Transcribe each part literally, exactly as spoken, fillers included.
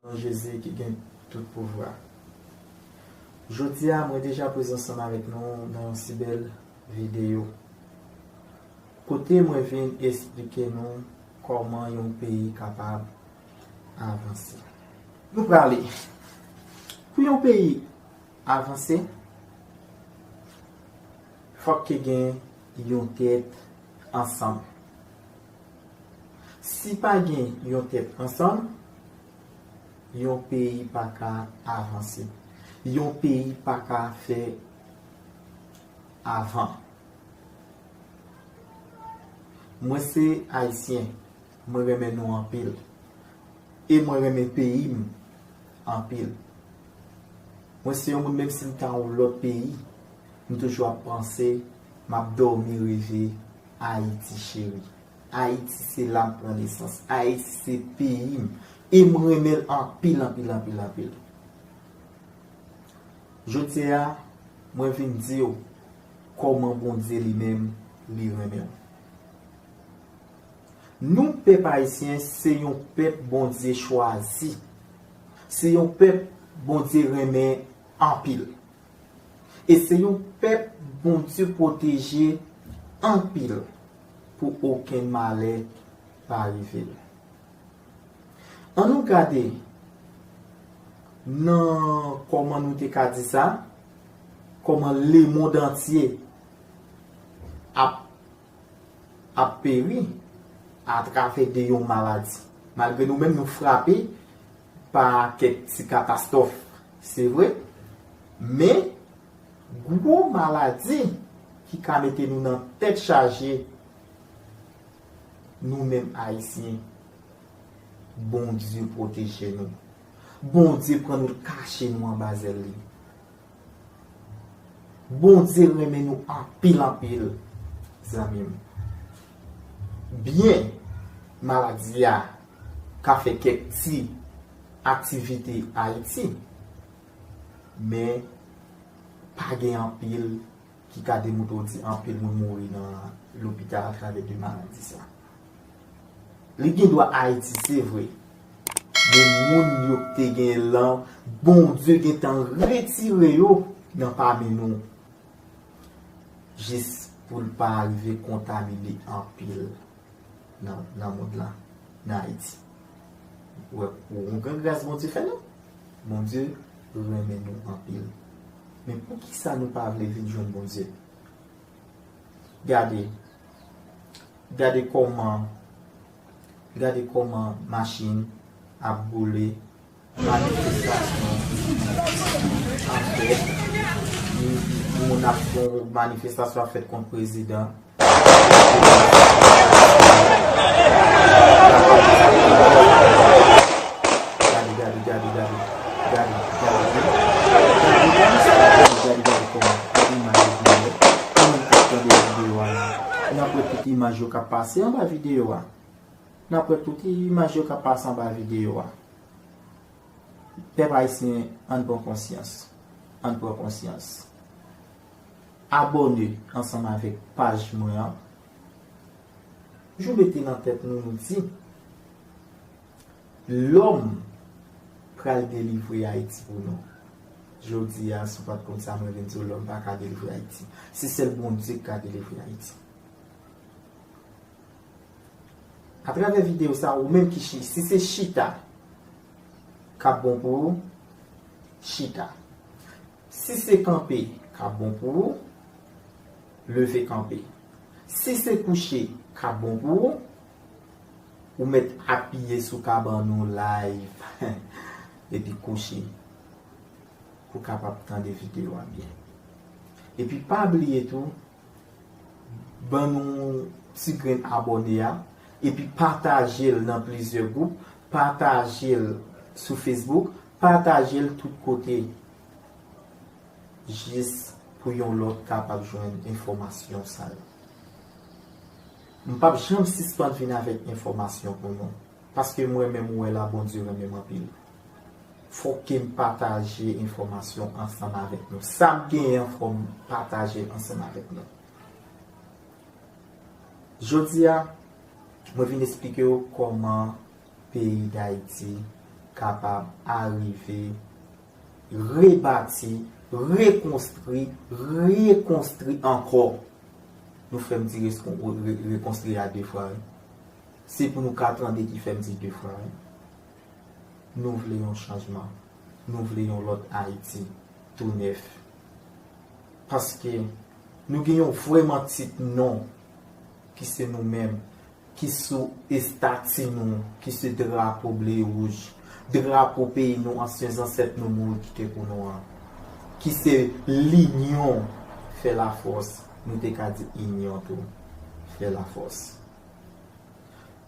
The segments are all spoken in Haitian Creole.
Non Jezi ki gen tout pouvwa. Jodi a, mwen deja prezan ansanm avèk nou nan yon si bèl videyo. Kote mwen vin esplike nou kòman yon peyi kapab avanse. Nou prale. Pou yon peyi avanse, fòk ke gen yon tèt ansanm. Si pa gen yon tèt ansanm, yon peyi pa ka avanse. Yon peyi pa ka fè avan. Mwen se Ayisyen. Mwen renmen nou anpil. E mwen renmen peyi m anpil. Mwen se yon moun, menm si m ta yon lòt peyi, m toujou ap panse, m ap dòmi reve Ayiti cheri. Ayiti se la m pran nesans. Ayiti se peyi m. E m renmen l anpil, anpil, anpil, anpil. Jodi a, mwen vin di w kòman Bondye li menm, li renmen w. Nou, pèp ayisyen, se yon pèp Bondye chwazi. Se yon pèp Bondye renmen anpil. E se yon pèp Bondye pwoteje anpil pou okenn malè pa rive l. Ann nou gade nan, kòman nou te ka di sa, kòman lemonn antye ap, ap peri atravè de yon maladi. Malgre nou menm nou frape pa kèk ti katastwòf, se vre, men gwo maladi ki ka mete nou nan tèt chaje, nou menm Ayisyen, Bondye pwoteje nou. Bondye pran nou, l kache nou anba zèl li. Bondye renmen nou anpil, anpil, zanmi m. Byen, maladi a ka fè kèk ti aktivite Ayiti, men pa gen anpil ki ka demontre w di anpil moun mouri nan lopital atravè de maladi sa. Li gen dwa Ayiti, se vre. Men moun yo k te gen lan, Bondye gentan retire yo nan pami nou. Jis pou l pa rive kontamine anpil nan, nan mond lan, nan Ayiti. Ou wè, ou, yon gran gras Bondye fè nou. Bondye renmen nou anpil. Men poukisa nou pa vle vin jwenn Bondye? Gade, gade kòman, gade kòman machin ap boule, manifestasyon ap fèt, moun ap fè manifestasyon ap fèt kont prezidan. Gade, gade, gade, gade, gade, gade, gade, gade, gade, gade kòman imaj yo genyen. Kòman n ap tande videyo a la? N ap wè tout imaj yo k ap pase anba videyo a. N ap wè tout imaj yo k ap pase anba videyo a. Pèp ayisyen, ann pran konsyans. Ann pran konsyans. Abòne ansanm avèk paj mwen an. Jou mete nan tèt nou, nou di, lòm pral delivre Ayiti pou nou. Jodi a, si w pa t konn sa, mwen vin di w, lòm pa ka delivre Ayiti. Se sèl Bondye k ka delivre Ayiti. Atravè videyo sa, ou menm ki chi-, si se chita k ap bon pou ou, chita. Si se kanpe k ap bon pou ou, leve kanpe. Si se kouche k ap bon pou ou, ou mèt apiye sou kabann ou live epi kouche pou w kapab tande videyo a byen. Epi pa bliye tou, ban nou ti grenn abòne a, epi pataje l nan plizyè gwoup, pataje l sou Facebook, pataje l tout kote, jis pou yon lòt kapab jwenn enfòmasyon sa yo. M p ap janm sispann vin avèk enfòmasyon pou nou. Paske mwen menm ou wè la, Bondye renmen m anpil. Fòk ke m pataje enfòmasyon ansanm avèk nou. Sa m genyen an, fò m pataje l ansanm avèk nou. Jodi a, mwen vin esplike w kòman peyi Dayiti kapab arive rebati, rekonstwi, rekonstwi ankò. Nou fè m di reskon-, re-, rekonstwi a de fwa, wi. Se pou nou ka tande ki fè m di de fwa, wi. Nou vle yon chanjman. Nou vle yon lòt Ayiti, tou nèf. Paske nou gen yon vrèman tit non ki se nou menm, ki sou estati nou, ki se drapo ble e wouj, drapo peyi nou, ansyen zansèt nou mouri kite pou nou an, ki se linyon fè lafòs, nou te ka di inyon tou fè lafòs.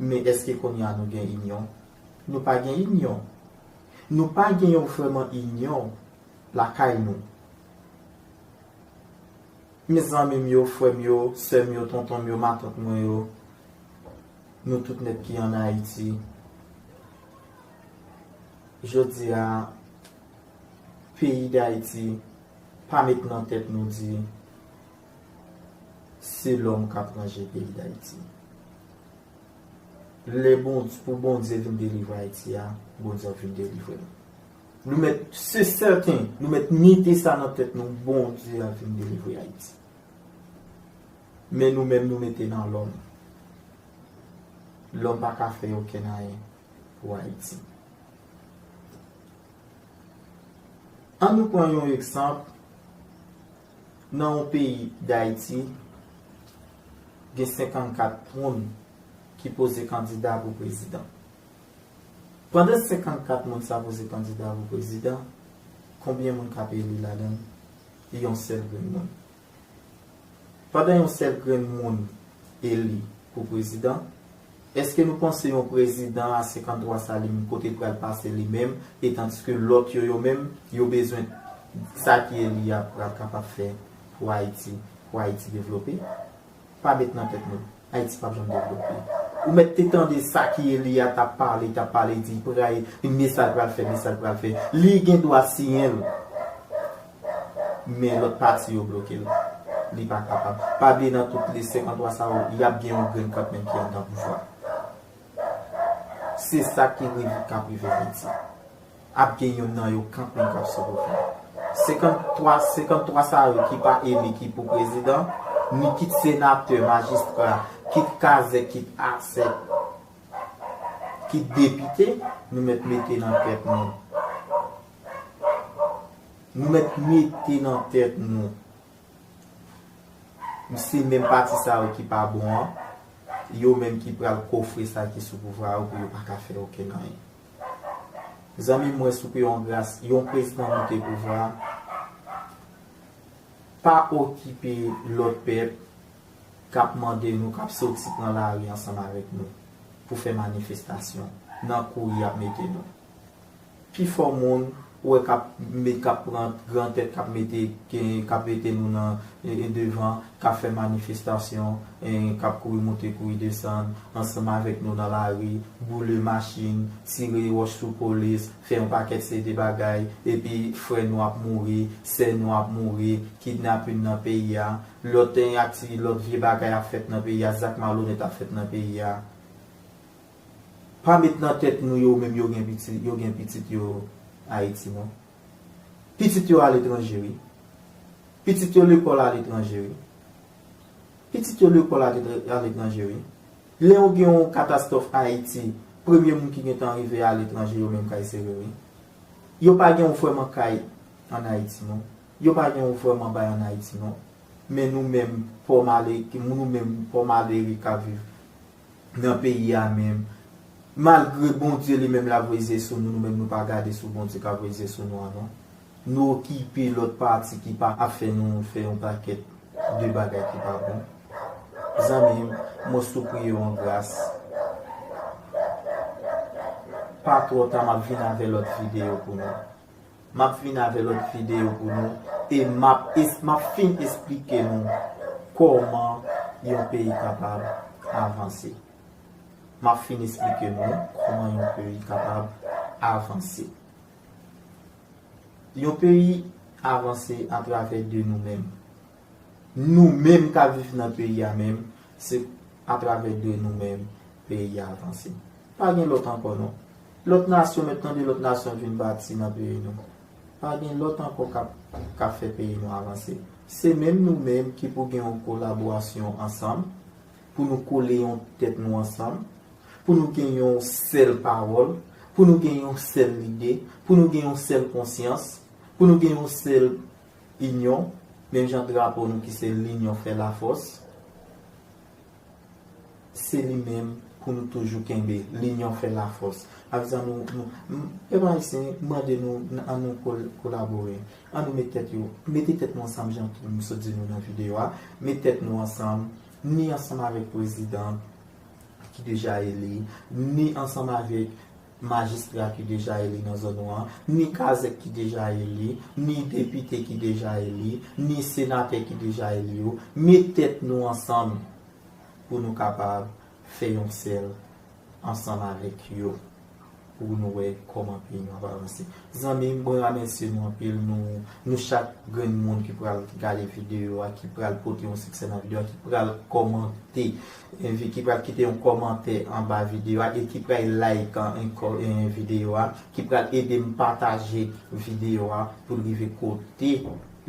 Men èske kounye a nou gen inyon? Nou pa gen inyon. Nou pa gen yon vrèman inyon lakay nou. Mezanmi m yo, frè m yo, sè m yo, tonton m yo, matant mwen yo, nou tout nèt ki ann Ayiti, jodi a, peyi Dayiti pa met nan tèt nou di se lòm k ap ranje peyi Dayiti. Lè Bondye, pou Bondye vin delivre Ayiti a, Bondye ap vin delivre l. Nou mèt, se sèten, nou mèt mete sa nan tèt nou, Bondye ap vin delivre Ayiti. Men nou menm, nou mete nan lòm. Lòm pa ka fè okenn anyen pou Ayiti. Ann nou pran yon egzanp, nan yon peyi Dayiti, gen senkannkat moun ki poze kandida pou prezidan. Pandan senkannkat moun sa poze kandida pou prezidan, konbyen moun k ap eli ladan l? Yon sèl grenn moun. Pandan yon sèl grenn moun eli pou prezidan, èske nou panse yon prezidan a senkanntwa sa li menm kote l pral pase li menm, e tandiske lòt yo, yo menm, yo bezwen sa ki eli a pral kapab fè pou Ayiti, pou Ayiti devlope? Pa met nan tèt nou. Ayiti p ap janm devlope. Ou mèt te tande sa ki eli a t ap pale, t ap pale, di pray, men sa l pral fè, men sa l pral fè. Li gen dwa siyen l. Men lòt pati yo bloke l. Li pa kapab. Pa bliye nan tout li senkantwa sa yo, y ap gen yon grenn kanmenm ki anndan pouvwa. Se sa ki rive, k ap rive Ayiti. Ap gen youn nan yo kanmenm k ap sou pouvwa. Senkantwa, senkantwa sa yo ki pa eli ki pou prezidan, ni kit senatè, majistra, kit kazèk, kit asèk, kit depite, nou mèt mete nan tèt nou. Nou mèt mete nan tèt nou. Se menm pati sa yo ki pa bon an, yo menm ki pral kofre sa ki sou pouvwa yo pou yo pa ka fè okenn anyen. Zanmi m, mwen sou pye yon gras, yon prezidan moute pouvwa, pa okipe lòt pèp k ap mande nou, k ap soti pran lari ansanm avèk nou pou fè manifestasyon nan kouri y ap mete nou. Pifò moun, ou wè k ap met, k ap pran gran tèt, k ap mete, k ap mete nou nan, e, e, devan, k ap fè manifestasyon, e, k ap kouri monte, kouri desann, ansanm avèk nou nan lari, boule machin, tire wòch sou polis, fè yon pakèt seri de bagay, epi frè nou ap mouri, sè nou ap mouri, kidnapin nan peyi a, lòt, e, akti-, lòt vye bagay ap fèt nan peyi a, zak malonèt ap fèt nan peyi a. Pa met nan tèt nou yo menm yo gen pitit, yo gen pitit yo Ayiti non. Pitit yo aletranje wi. Pitit yo lekòl aletranje wi. Pitit yo lekòl aletra-, aletranje wi. Lè yo gen yon katastwòf Ayiti, premye moun ki gentan rive aletranje yo menm k al sere wi. Yo pa gen yon vrèman kay ann Ayiti non. Yo pa gen yon vrèman bay ann Ayiti non. Men nou menm, pò male-, nou menm, pò malere k ap viv nan peyi a menm, malgre Bondye li menm l ap voye zye sou nou, nou menm nou pa gade sou Bondye k ap voye zye sou nou an non. Nou okipe lòt pati ki pa ap fè nou fè yon pakèt de bagay ki pa bon. Zanmi m, mwen sou priye w an gras. Pa twò ta, m ap vin avè lòt videyo pou nou. M ap vin avè lòt videyo pou nou e m ap es-, m ap fin esplike nou kòman yon peyi kapab avanse. M ap fin esplike nou kòman yon peyi kapab avanse. Yon peyi avanse atravè de nou menm. Nou menm k ap viv nan peyi a menm, se atravè de nou menm peyi a avanse. Pa gen lòt ankò non. Lòt nasyon, mèt tande lòt nasyon vin bati nan peyi nou. Pa gen lòt ankò k ap, k ap fè peyi nou avanse. Se menm nou menm ki pou gen yon kolaborasyon ansanm, pou nou kole yon tèt nou ansanm, pou nou gen yon sèl pawòl, pou nou gen yon sèl lide, pou nou gen yon sèl konsyans, pou nou gen yon sèl inyon, menm jan drapo nou ki se linyon fè lafòs. Se li menm pou nou toujou kenbe. Linyon fè lafòs. Avèk sa nou, nou, m, pèp ayisyen, m mande nou, n, an nou kol, kolabore. An nou met tèt yo, mete tèt nou ansanm, jan m sot di nou nan videyo a. Met tèt nou ansanm, ni ansanm avèk prezidan ki deja eli, ni ansanm avèk majistra ki deja eli nan zòn nou an, ni kazèk ki deja eli, ni depite ki deja eli, ni senatè ki deja eli yo. Met tèt nou ansanm pou nou kapab fè yon sèl ansanm avèk yo, pou nou wè kòman peyi nou ap avanse. Zanmi m, mwen remèsye nou anpil, nou, nou chak grenn moun ki pral gade videyo a, ki pral pote yon siksè nan videyo a, ki pral kòmante, envi-, ki pral kite yon kòmantè anba videyo a e ki pral like an, an kò-, en, videyo a, ki pral ede m pataje videyo a pou l rive kote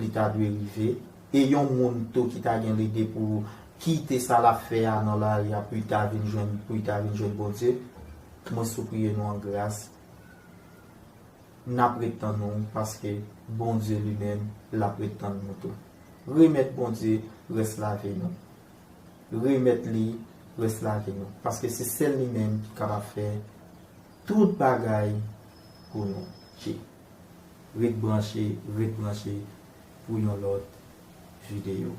li ta dwe rive. E yon moun tou ki ta gen lide pou kite sa l ap fè a nan lari a, pou l ta vin jwenn, pou l ta vin jwenn Bondye, mwen sipriye nou an gras, n ap ret tann nou, paske Bondye li menm, l ap ret tann nou tou. Remèt Bondye rès lavi nou. Remèt li rès lavi nou, paske se sèl li menm ki kapab fè tout bagay pou nou. Ret branche, ret branche pou yon lòt videyo.